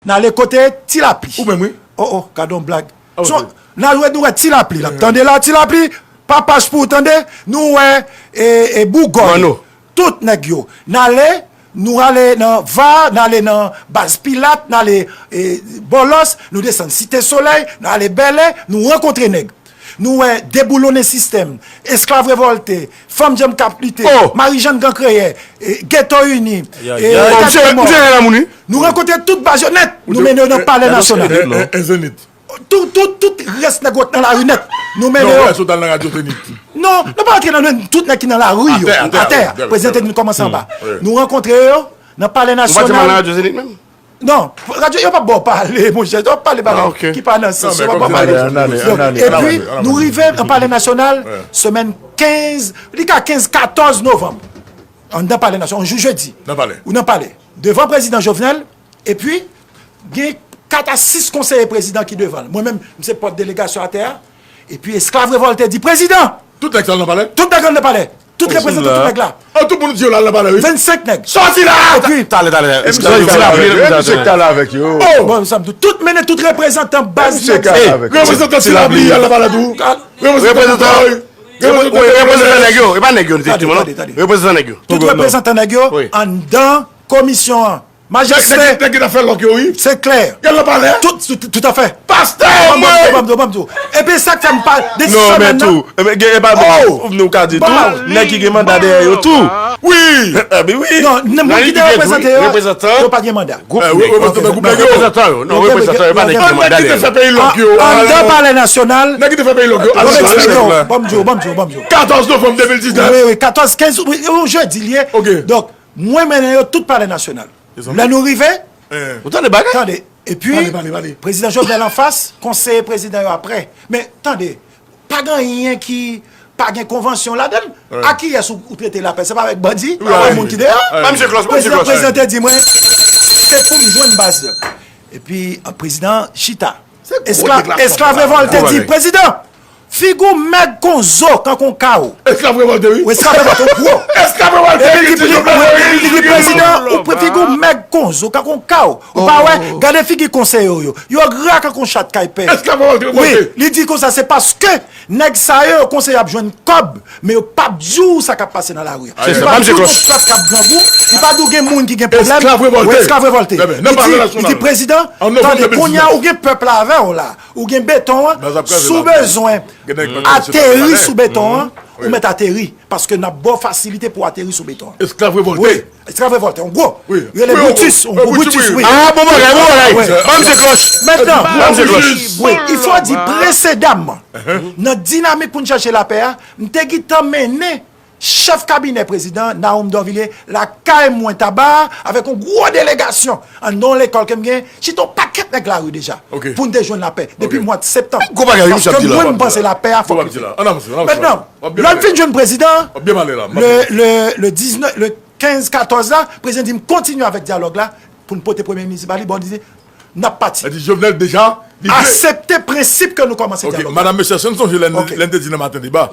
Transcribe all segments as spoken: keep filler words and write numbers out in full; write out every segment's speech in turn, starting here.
n ale kote Ti Lapli. Ou menm, wi. Oh, oh, gade yon blag. Son, n al wè, nou wè Ti Lapli la. Tande la, Ti Lapli, pa pach pou ou tande, nou wè e, e Bougòy. Tout nèg yo. N ale, nou ale nan Va, n ale nan Baz Pilat, n ale e, Bòlòs, nou desann Site Solèy, n ale Bèlè, nou rankontre nèg. Nou wè Deboulonne Sistèm, Esklav Revòlte, Fanm Djanm k ap lite, Marijàn Gran Kreyè, e, Geto Ini, e, Kat Mò. Nou rankontre tout baz yo nèt, nou mennen yo nan Palè Nasyonal. Tout, tout, tout rès nèg wòt nan lari nèt, nou mennen yo. Non, nou pa antre nan tout nèg ki nan lari yo. Atè, prezidan te di nou kòmanse anba. Nou rankontre yo nan Palè Nasyonal. Non, radyo, yo p ap ba w pale, monchè. Yo p ap pale bagay ki pa nan sans. Yo p ap ba w pale. Epi, nou rive nan Palè Nasyonal, semèn kenz, li ka kenz, katòz novanm. Anndan Palè Nasyonal, yon jou jedi. Ou nan palè. Devan prezidan Jovenel, epi, gen kat a sis konseye prezidan ki devan l. Mwen menm, m se pòt delegasyon atè a. Epi, Esklav Revòlte di, prezidan! Tout nèg sa nan palè? Tout nèg nan palè. Tout reprezantan tout nèg la. An, tout moun di yo la nan palè, wi. Vennsenk nèg. Sòti la! Epi, talè, talè. Misye k talè avèk yo. Bon, sa m tou. Tout mennen tout reprezantan baz nèg sa. Reprezantan Ti Lapli al nan palè tou. Reprezantan Bougòy. Reprezantan nèg yo. E pa nèg yo, efektivman, non? Reprezantan nèg yo. Tout reprezantan nèg yo anndan komisyon an. Majistra. Nèg ki t ap fè lòk yo, wi. Se klè. Y al nan palè. Tout, tout, tout à fait. Pastè, mwen. Ban m di w, ban m di w. Epi sa k fè m pa, de semèn nan. Non, men tou. E pa nou ka di tou, nèg ki gen manda dèyè yo tou. Wi. Epi wi. Non, moun ki te reprezante yo, yo pa gen manda. Reprezantan yo. Non, reprezantan yo, pa nèg ki gen manda dèyè yo. Nèg ki te fè peyi lòk yo. Anndan Palè Nasyonal. Nèg ki te fè peyi lòk yo. Ban m di w, ban m di w, ban m di w. Katòz novanm de mil diznèf. Wi, wi, katòz, kenz, wi, yon jedi l ye. Donk, mwen mennen yo tout Palè Nasyonal. Lè nou rive, ou tande bagay? Tande. Epi, prezidan Jovenel anfas, konseye prezidan yo aprè. Men, tande, pa gen anyen ki pa gen konvansyon ladan l. A kiyès ou, ou trete lapè? Se pa avèk bandi? Pa avèk moun ki deyò? Prezidan, prezidan te di mwen, se pou m jwenn baz la. Epi, prezidan chita. Esklav, esklav revòlte di, prezidan, figi w mèg kon zo, kankou yon kawo. Esklav revòlte, wi. Esklav revòlte, gwo. Esklav revòlte, epi li di, li di, prezidan, ou figi w mèg kon zo, kankou yon kawo. Ou pa wè, gade figi konseye w yo. Yo gra kankou yon chat kay pè. Esklav revòlte, revòlte. Wi, li di konsa, se paske nèg sa yo, yo konseye ap jwenn kòb, men yo p ap di w sa k ap pase nan lari a. Yo p ap di w gon pèp k ap grangou, li pa di w gen moun ki gen pwoblèm. Esklav revòlte. Wi, esklav revòlte. Li di, li di, prezidan, tande, kounye a ou gen pèp la avè w la. Ou gen beton an, si w bezwen ateri sou beton an, ou mèt ateri. Paske n ap ba w fasilite pou w ateri sou beton an. Esklav revòlte. Wi, esklav revòlte, yon gwo. Rele Brutus, yon gwo Brutus, wi. Ah, bon bagay, bon bagay. Ban m se klòch. Mentnan, wi, il faut dire, presedaman, nan dinamik pou n chèche lapè a, m te gentan mennen chèf kabinè prezidan, Nahoum Dorvilliers, lakay mwen Taba, avèk yon gwo delegasyon. Anndan yon lekòl ke m gen, chita yon pakèt nèg lari deja. Pou n te jwenn lapè. Depi mwa septanm. Paske mwen, m panse lapè a fòk rete. Mentnan, lè m fin jwenn prezidan, le, le, le diznèf, le kenz, katòz la, prezidan di m kontinye avèk dyalòg la, pou n pote premye minis ba li, bon, li di, n ap pati. Li di Jovenel deja, li vle aksepte prensip ke nou kòmanse dyalòg la. Madanm, mesye, si n sonje lè n, lè n te di nan maten deba,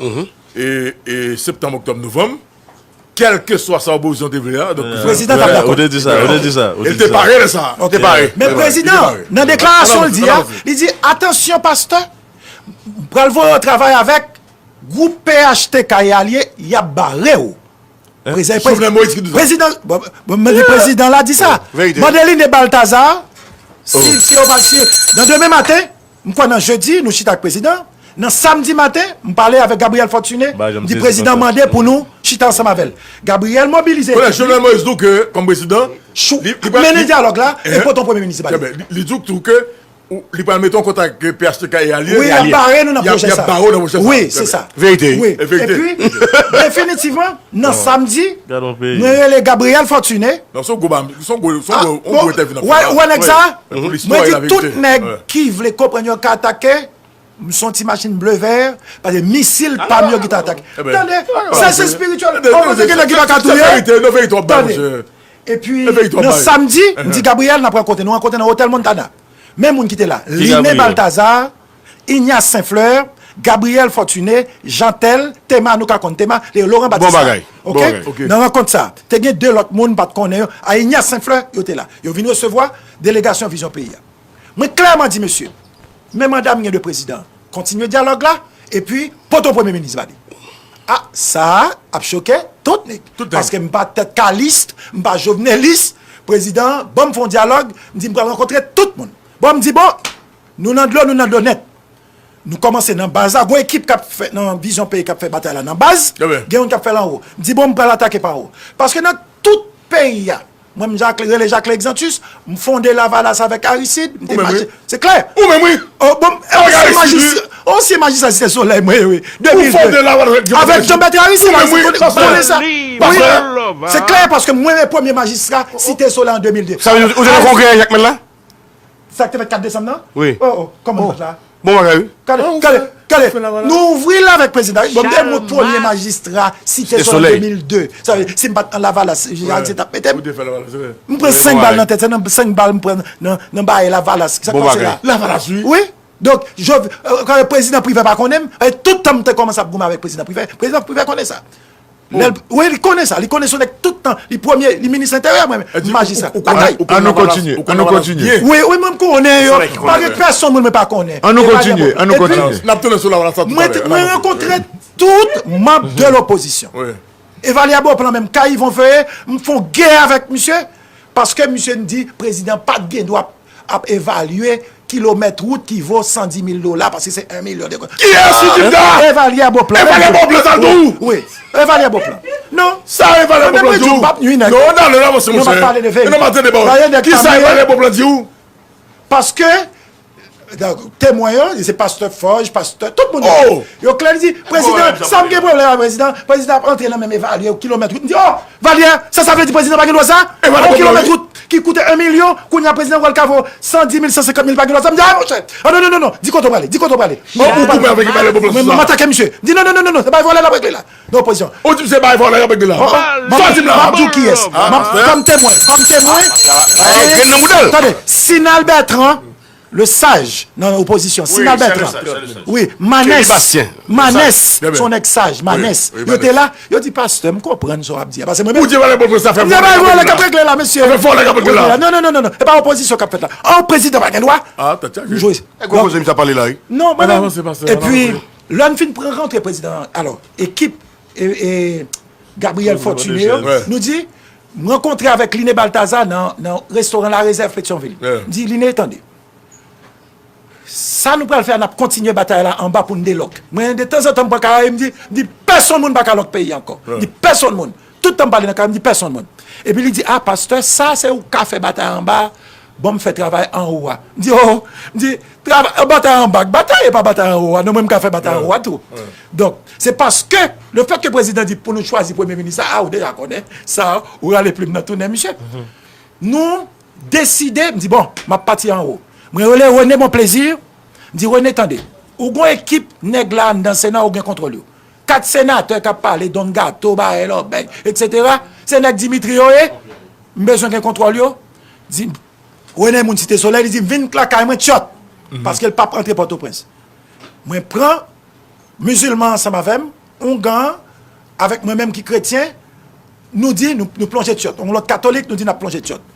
e, e septanm, oktòb, novanm, kèlkeswa sa opozisyon te vle a, donk, prezidan t ap dakò. Ou te di sa, ou te di sa, ou te di sa. Li te pare lè sa a. Li te pare. Men prezidan, nan deklarasyon l di a, li di, atansyon, pastè, pral voye w travay avèk gwoup P H T K e alye, y ap bare w. Prezidan, Jovenel Moïse ki di sa. Prezidan, bon, bon, men prezidan la di sa. Mande Liné Balthazar, si, si yo pa, si, nan demen maten, m kwè nan jedi, nou chita ak prezidan. Nan samdi maten, m pale avèk Gabriel Fortuné, m di prezidan mande pou nou chita ansanm avè l. Gabriel mobilize. Kounye a, Jovenel Moïse di w ke, kòm prezidan, li, li pral mennen dyalòg la e pote yon premye minis ba li. Li, li di w tou ke Ou, li pral mete w an kontak ak P H T K e alye. Wi, y ap bare nou nan pwochen sa. Y ap bare w nan pwochen sa. Wi, se sa. Verite. Wi. Epi, definitivman, nan samdi, mwen rele Gabriel Fortuné. Non, se yon gwo ba, se yon gwo, se yon gwo, yon gwo entèvyou n ap fè la. Ou wè nèg sa? Mwen di tout nèg ki vle konprann yo ka atake, m se yon ti machin ble vè, paske misil pa m yo ki ta atake. Tande, sa se espirityèl. Ou panse gen nèg ki pa ka touye? Tande. Epi, nan samdi, m di Gabriel, n ap rankontre. Nou rankontre nan Otèl Montana. Men moun ki te la. Liné Balthazar, Ignace Saint Fleur, Gabriel Fortuné, Jeantel, Tema, nou ka konn Tema, Laurent Batista. Bon bagay. Ok? Nan rankont sa, te gen de lòt moun m pa t konnen yo. A Ignace Saint-Fleur, yo te la. Yo vin resevwa delegasyon Vizyon Peyi a. Mwen klèman di, mesye, men manda m gen de prezidan, kontinye dyalòg la, epi pote yon premye minis ba li. A, sa a ap choke tout nèg. Tout nèg. Paske m pa tèt kalis, m pa jovnelis. Prezidan an ban m fè yon dyalòg, m di m pral rankontre tout moun. Bon, m di, bon, nou nan dlo, nou nan dlo nèt. Nou kòmanse nan baz la, gon ekip k ap fè nan Vizyon Peyi k ap fè batay la nan baz, gen youn k ap fè l anwo. M di, bon, m pral atake pa anwo. Paske nan tout peyi a, mwen, m Jacques, rele Jacques Exantus, m fonde Lavalas avèk Aristide, m te maji-, se klè. Ou menm, wi. Oh, bon, ansyen majistra, ansyen majistra Site Solèy, mwen, wi. Ou fonde Lavalas avèk Jean-Bertrand Aristide. Avèk Jean-Bertrand Aristide, ou menm, wi, konnen sa. Wi. Se klè, paske mwen, premye majistra Site Solèy an de mil de. Sa vle di, ou te nan kongrè Jakmèl la? Sa k te fèt kat desanm nan? Wi. Oh, oh, kòman nou fèt la? Bon bagay, wi. Gade, gade, gade. Nou ouvri l avèk prezidan. Bon, m te mwen premye majistra Site Solèy de mil de. Sa vle, si m pa t nan Lavalas, Jean Aristide t ap mete m. M pran senk bal nan tèt, se nan senk bal m pran nan, nan baye Lavalas. Sa k pase la? Lavalas, wi. Wi. Donk, Jov-, euh, prezidan Privè pa konnen m. E tout tan m te kòmanse ap goumen avèk prezidan Privè. Prezidan Privè konnen sa. Lè l, wi, li konnen sa. Li konnen se yon nèg tout tan. Li premye, li minis enteryè, mwen, m majistra. Batay. An nou kontinye, an nou kontinye. Wi, wi, mwen, m konnen yo. Pa gen pèsonn moun mwen pa konnen. An nou kontinye, an nou kontinye. N ap tounen sou la, sa tou talè. Mwen rankontre tout manm de lopozisyon. Evalye Beauplan menm, Kay Yvon Feuillé, m fè yon gè avèk misye, paske misye di prezidan pa t gen dwa ap evalye kilomèt wout ki vo san di mil dola, paske se yon milyon de goud. Kiyès ki di m sa? Evalye Beauplan. Evalye Beauplan sa l di w? Wi, Evalye Beauplan. Non. Sa Evalye Beauplan di w? M p ap nwi nèg. Non, nan, nan, non, monchè. Non, m ap pale de verite. Non, m ap tande pawòl. Kisa Evalye Beauplan di w? Paske, temwen yo, se pastè Fòj, pastè, tout moun yo. Yo klè, li di, prezidan, sa m gen pwoblèm ak prezidan, prezidan ap antre nan menm evalye kilomèt wout. M di, oh, Valye, sa, sa vle di prezidan pa gen dwa sa? Yon kilomèt wout ki koute yon milyon, kounye a prezidan pral ka vo san di mil, san senkant mil, pa gen dwa sa. M di, a, monchè, a, non, non, non, non, di kote w prale, di kote w prale. Ou koupe avèk Evalye Beauplan sou sa? M atake misye. M di, non, non, non, non, non, se pa vòlè l ap regle la. Non, prezidan. Ou di m se bay vòlè y ap regle la. Sa w di m la? M ap di w kiyès. Kòm temwen, kòm temwen. Tande, Sinal Bertrand, Lesage nan opozisyon, Sinal Bertrand. Wi, Manès. Manès, se yon nèg saj, Manès. Yo te la, yo di, pastè, m konprann sa w ap di a. Paske mwen menm. Ou di vòlè k ap regle la, mesye. Non, non, non, non, non. E pa opozisyon k ap fèt la. Oh, prezidan pa gen dwa. M jwe. E gwo koze misye ap pale la, wi. Non, mwen menm. Epi, lè n fin pran rantre prezidan an, alò, ekip, e, e, Gabriel Fortuné yo, nou di, m rankontre avèk Liné Balthazar nan, nan restoran La Réserve Petyonvil. M di, Liné, tande. Sa nou pral fè a, n ap kontinye batay la anba pou n delòk. Mwen, de tanzantan, m pran karaye, m di, m di, pèsonn moun pa ka lòk peyi ankò. M di, pèsonn moun. Tout tan m pale nan karaye, m di, pèsonn moun. Epi li di, a, pastè, sa se ou ka fè batay anba, bon, m fè travay anwo a. M di, oh, m di, travay, batay anba, batay e pa batay anwo a. Non, mwen, m ka fè batay anwo a tou. Donk, se paske, lefètke prezidan di pou nou chwazi premye minis la, a, ou deja konnen, sa, ou rale plim nan tou nen misye. Nou deside, m di, bon, m ap pati anwo. Mwen rele René Bonplaisir, m di, René, tande, ou gon ekip nèg la anndan Sena, ou gen kontwòl yo. Kat senatè k ap pale, Don Gato, Barrel, Obèy, etsetera, se nèg Dimitri yo ye, m bezwen gen kontwòl yo. Di, René, moun Site Solèy, li di, vin lakay mwen, tchòt, paske l p ap antre Pòtoprens. Mwen pran mizilman ansanm avè m, oungan an, avèk mwen menm ki kretyen, nou di, nou, nou plonje tchòt. Yon lòt katolik, nou di n ap plonje tchòt.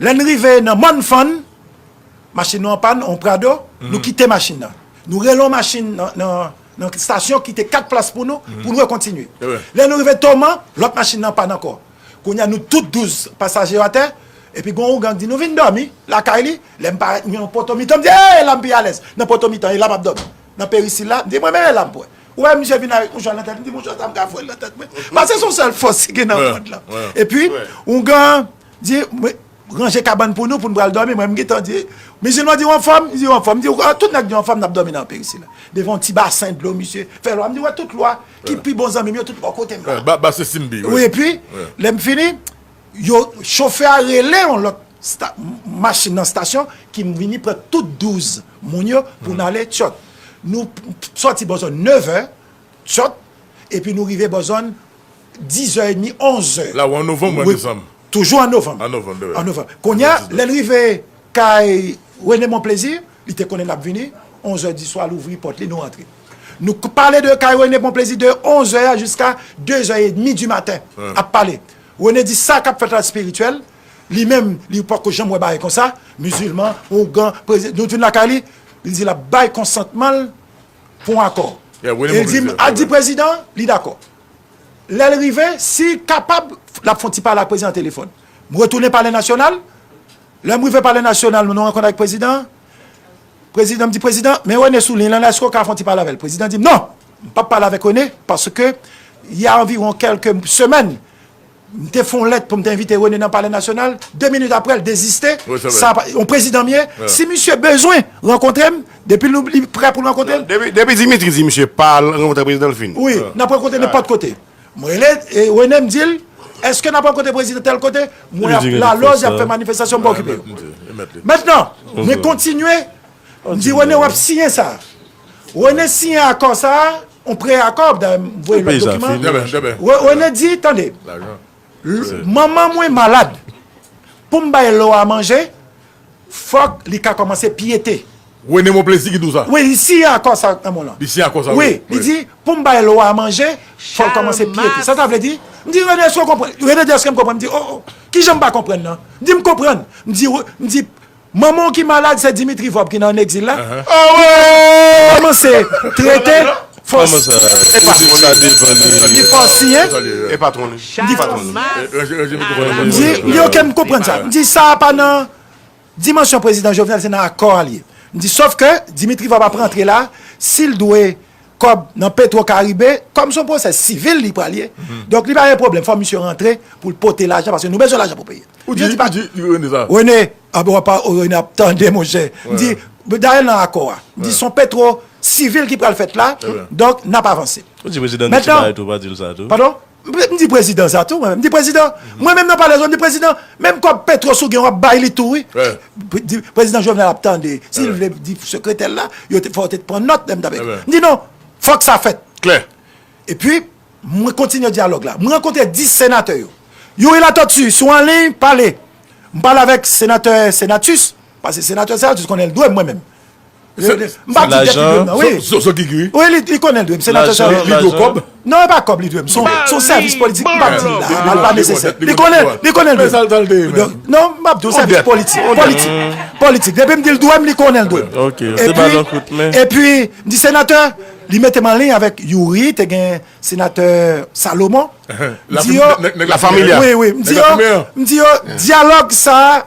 Lè n rive nan Mòn Fann, machin nou an pàn, yon Prado, nou kite machin nan. Nou rele yon machin nan, nan, nan estasyon, kite kat plas pou nou, pou nou rekontinye. Lè nou rive Toman, lòt machin nan pàn ankò. Kounye a, nou tout douz pasaje yo atè, epi gon oungan ki di nou vin dòmi lakay li. Lè m parèt, m gen yon poto mitan, m di, ey, la m pi alèz. Nan poto mitan, e la m ap dòmi. Nan perisil la, m di, mwen menm e la m pran. Ou wè misye vin avèk mouchwa nan tèt, m di, mouchwa sa m ka foure l nan tèt mwen. Paske se yon sèl fòs ki gen nan mond lan. Epi, oungan di, ranje kabann pou nou, pou n pral dòmi. Mwen, m gentan di, mizilman di, ou anfòm? M di, ou anfòm? M di, tout nèg di, ou anfòm, n ap dòmi nan perisil la. Devan yon ti basen dlo, misye fè lwa. M di, wè tout lwa ki pi bon zanmi m yo, tout bò kote m la. Ba, ba se Simbi, wi. Wi, epi, lè m fini, yo, chofè a rele yon lòt sta-, machin nan estasyon ki vini pran tout douz moun yo pou n ale Tchòt. Nou p-, p-, sòti bò zòn nevè Tchòt, epi nou rive bò zòn dizè edmi, onzè. La ou an novanm ou an desanm? Toujou an novanm. An novanm, de vrè. An novanm. Kounye a, lè n rive kay René Monplaisir, li te konnen n ap vini, onzè di swa, l ouvri pòt li, nou rantre. Nou k- pale de kay Rene Bonplezi de onz è a jiska de zè edmi di maten. Ap pale. Rene di sa k ap fèt la espirityèl. Li menm, li poko janm wè bagay konsa. Mizilman, ougan, prezi- nou vin lakay li. Li di l ap bay konsantman l pou yon akò. E l di m, al di prezidan, li dakò. Lè l rive, si kapab, l ap fè yon ti pale ak prezidan telefòn. M retounen Palè Nasyonal. Lè m rive Palè Nasyonal, nou rankontre ak prezidan. Prezidan, m di, prezidan, men Rene sou liy lan, èske w ka fè yon ti pale avè l? Prezidan di m, non, m p ap pale avèk Rene, paske y a anviwon kèlke semèn, m te fè yon lèt pou m te envite Rene nan Palè Nasyonal. De minit apre, l deziste. Sa pa, yon prezidan m ye. Si misye bezwen rankontre m, depi l, li prè pou l rankontre m. Depi, depi Dimitri di misye pa al rankontre prezidan, l fini. Wi, n ap rankontre nenpòt kote. Mwen rele e Rene, m di l, èske n ap rankontre prezidan tèl kote? Mwen ap lalòz, y ap fè manifestasyon, m pa okipe yo. Mentnan, mwen kontinye, m di Rene, w ap siyen sa. Rene siyen akò sa, yon pre-akò, dayè m voye lòt dokiman. Rene di, tande, manman mwen malad. Pou m bay lò a manje, fòk li ka kòmanse pyete. Rene Monplezi ki di w sa? Wi, li siyen akò sa nan men w lan. Li siyen akò sa, wi. Wi, li di, pou m bay lwa a manje, fò l kòmanse pyete. Sa sa vle di? M di, Rene, èske w konprann? Rene di, èske m konprann? M di, o, o, kijan m pa konprann nan? M di, m konprann. M di, wi, m di, manman w ki malad, se Dimitri Vòb ki nan egzil la. Kòmanse trete, fò s- Kòman sa? Ou di sa devan li. Li fò siyen. E patwon li. M di, m di, oke, m konprann sa. M di, sa pa nan dimansyon prezidan Jovenel, se nan akò a l ye. M di, sòf ke Dimitri Vòb ap rantre la, si l dwe kòb nan Petro Caribe, kòm se yon pwosè sivil li pral ye. Donk, li pa gen pwoblèm, fò misye rantre pou l pote lajan, paske nou bezwen lajan pou peye. Ou di, ou di Rene sa? Rene, a, bon, pa, Rene ap tande, monchè. M di, dayè nan akò a, m di, se yon Petro sivil ki pral fèt la, donk, n ap avanse. Ou di prezidan Dutty Baray tou, pa di l sa tou? Padon? M di prezidan sa tou, mwen menm. M di prezidan, mwen menm nan palè, m di prezidan, menm kòb Petro si w gen, w ap bay li tou, wi. Di- Prezidan Jovenel ap tande. Si l vle di sekretè l la, yo te, fò yo te pran nòt lè m t ap ekri. M di non, fòk sa fèt. Klè. Epi, mwen kontinye dyalòg la. Mwen rankontre dis senatè yo. Youri Latortue, sou an liy, pale. M pale avèk senatè Senatus, paske senatè Senatus konnen l dwe m mwen menm. M pa di dèt li dwe m nan, wi. Zo- Zo- Zokiki, wi. Wi, li, li konnen l dwe m. Senatè Senatus. Li dwe w kòb? Non, e pa kòb li dwe m. Se yon, se yon sèvis politik, m p ap di l la. Li pa nesesè. Li konnen, li konnen l dwe m. Donk, non, m ap di w sèvis politik. Politik. Politik. Depi m di l dwe m, li konnen l dwe m. Ok, se ba l yon kout men. Epi, epi, m di senatè, li mete m an liy avèk Youri, te gen senatè Salomon. M di yo, nèg lafami a. Wi, wi. M di yo, m di yo, dyalòg sa a,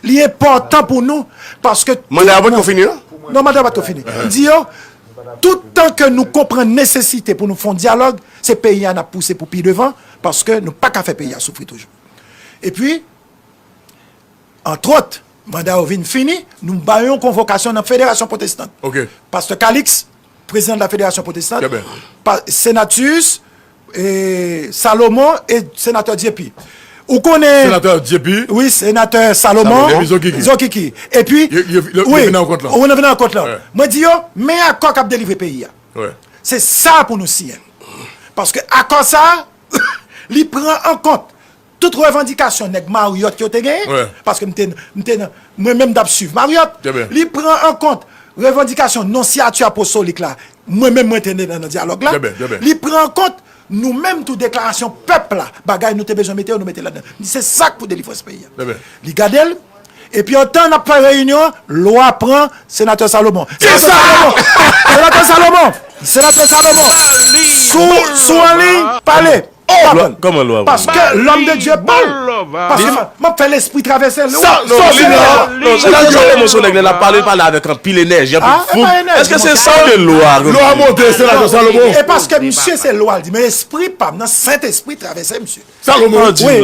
li enpòtan pou nou, paske manda a potko fini, non? Non, manda a potko fini. M di yo, tout tan ke nou konprann nesesite pou nou fè yon dyalòg, se peyi a n ap pouse pou pi devan, paske nou pa ka fè peyi a soufri toujou. Epi, antwòt, manda yo vin fini, nou ba yo yon konvokasyon nan Federasyon Pwotestan. Pastè Calixte, prezidan de la Federasyon Pwotestan, pa- Senatus, e, Salomon e senatè Dieupy. Ou konnen Senatè Dieupy? Wi, senatè Salomon, Zokiki. Zokiki. Epi, wi, ou vin nan rankont lan. Mwen di yo, men akò k ap delivre peyi a. Se sa pou nou siyen. Paske akò sa, li pran an kont tout revandikasyon nèg Marriott yo te genyen, paske m te, m te nan, mwen menm m t ap swiv Marriott, li pran an kont revandikasyon non siyati apostolik la, mwen menm mwen te nan, nan dyalòg la, li pran an kont nou menm tou deklarasyon pèp la, bagay nou te bezwen mete yo, nou mete ladan. M di se sa k pou delivrans peyi a. Li gade l, epi antan n ap fè reyinyon an, lwa pran senatè Salomon. Senatè Salomon! Senatè Salomon! Senatè Salomon! Sou, sou an liy, pale! Kòman lwa pran? Paske l'homme de Dieu parle. Paske m ap fè lespri travèse lwa. Non, senatè Salomon se yon nèg lè l ap pale, l pale avèk anpil enèji, anpil foug. Èske se sa w rele lwa? Lwa monte, senatè Salomon. E paske misye se lwa l di, men espri pa m nan, Sentespri travèse misye. Salomon. Wi,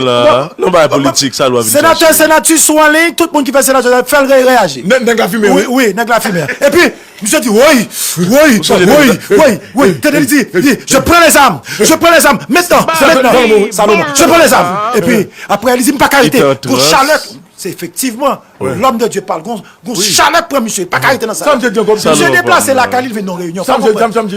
non, bagay politik, sa lwa vin chache. Senatè, senatè sou an liy, tout moun ki fè senatè, fè l re- reyaji. Nèg, nèg lafimen, wi. Wi, nèg lafimen. Epi, misye di, woy, woy, woy, woy, woy. Tande li di, li di, je prends les armes, je prends les armes, maintenant, maintenant, Salomon, je prends les armes. Epi, apre, li di, m pa ka rete. Pou chalè, se efektivman, l'homme de Dieu parle, gon, gon chalè k pran misye, li pa ka rete nan sa. Misye deplase lakay li, li vin nan reyinyon.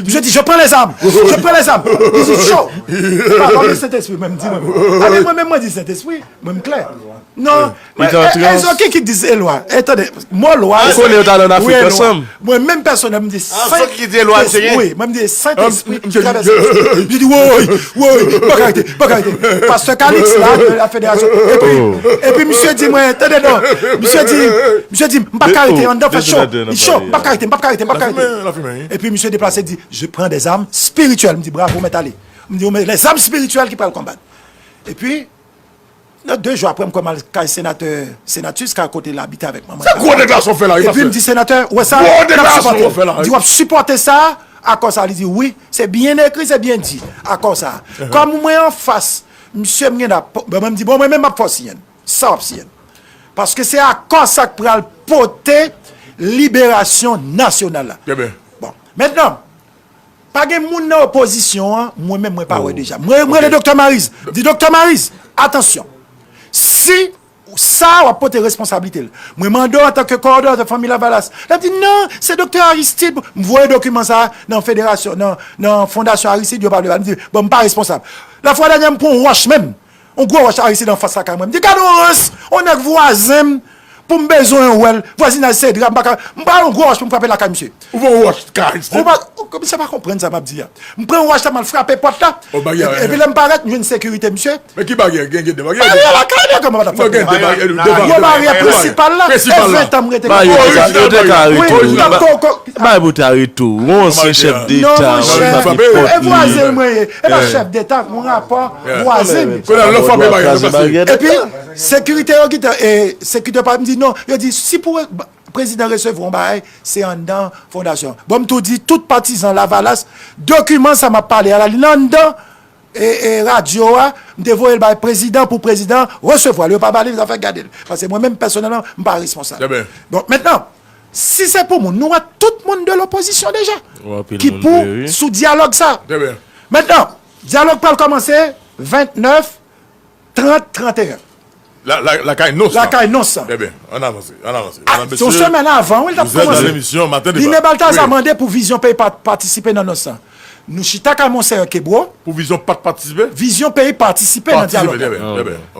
Misye di, je prends les armes, je prends les armes. Li di, cho. Pa, pa, men Sentespri, mwen, m di, mwen. Ane, mwen menm, mwen di Sentespri, mwen, m klè. Non, Li te an trans. Ezo ki ki di se lwa. E tande, mo lwa. Ou konnen yo t al an Afrik ansanm. Mwen menm pèsonèl, m di Saint-Esprit. Wi, mwen m di Saint-Esprit ki travèse. Li di woy, woy, pa ka rete, pa ka rete. Pastè Calix la, de la fédération. Epi, epi misye di mwen, tande non. Misye di, misye di, m pa ka rete anndan fè cho. Li cho, m pa ka rete, m pa ka rete, m pa ka rete. Epi misye deplase di, je prends des armes spirituelles. M di bravo, mèt ale. M di, men les armes spirituelles ki pral konbat. Epi, nan de jou apre, m kwè m al kay senatè Senatus, ka kote l abite avèk manman. Se gwo deklarasyon w fè la, wi, Epi m di, senatè, ou wè sa, Gwo n ap deklarasyon sipòte. w fè la, wi. Di, w ap sipòte sa, akò sa, li di, wi, se byen ekri, se byen di, akò sa. Kòm mwen anfas, misye m gen la, bon, mwen m di, bon, mwen menm m ap fè w siyen, sa w ap siyen. Paske se akò sa k pral pote liberasyon nasyonal la. Trè byen. Bon, mentnan, pa gen moun nan opozisyon an, mwen menm mwen pa wè deja. Mwen, mwen rele Doktè Mariz. M di, Doktè Mariz, atansyon. Si sa w ap pote responsablite l. Mwen mande w antanke kowòdonatè Fanmi Lavalas. L ap di, non, se Doktè Aristide. M voye dokiman sa a nan federasyon, nan, nan Fondasyon Aristide, yo pa vle ba. M di, bon, m pa responsab. Lafwa dènyè, m pran yon wòch menm. Yon gwo wòch Aristide anfas lakay mwen. M di, gade yon rans, yon nèg vwazen m, pou m bezwen wè l. Vwazinaj se dra, m pa ka. M pral yon gwo wòch pou m frape lakay misye. Ou pran yon wòch kay Aristide. Ou pa, ou, misye pa konprann sa m ap di a. M pran yon wòch la, m al frape pòt la. O, baryè, Epi lè m parèt, m jwenn sekirite misye. Men ki baryè? Gen, gen de baryè. Baryè lakay nèg yo, mwen pa t ap Non, gen de baryè. Yo baryè prensipal la. E Prensipal la. Ven tan m rete. Baryè yo te ka, yo te ka Wi, retou. m t ap ko- ko- Baryè pou te retou. Yon ansyen chèf Non, deta. monchè. E vwazen mwen ye. E pa chèf deta, yon rapò vwazen. Kounye a, lè w frape baryè, lè w frape. Epi, sekirite yo gentan, e, sekirite pa m di non. Yo di, si pou prezidan resevwa yon bagay, se anndan fondasyon. Bon, m tou di, tout patizan Lavalas, dokiman sa m ap pale a la, li anndan e, e, radyo a, m te voye l bay prezidan pou prezidan resevwa l. Yo pa ba li, zafè gade l. Paske mwen menm, pèsonèlman, m pa responsab. Trè byen. Bon, mentnan, si se pou moun, nou wè tout moun de lopozisyon deja. Ou anpil Ki moun pou vre, wi. sou dyalòg sa. Trè byen. Mentnan, dyalòg pral kòmanse vennèf, trant, tranteyen. La, la, lakay Nos. Lakay Nos. Trè byen. Ann avanse. Ann avanse. Ah, se yon semèn avan, wi, l t ap Vous êtes dans kòmanse. L'émission Matin Line Débat. Balthazar Wi. Mande pou Vizyon Peyi pa patisipe nan Nos lan. Nou chita ka Monseyè Kebreau. Pou Vizyon pa t patisipe? Vizyon Peyi patisipe nan Patisipe, dyalòg. trè byen, trè byen.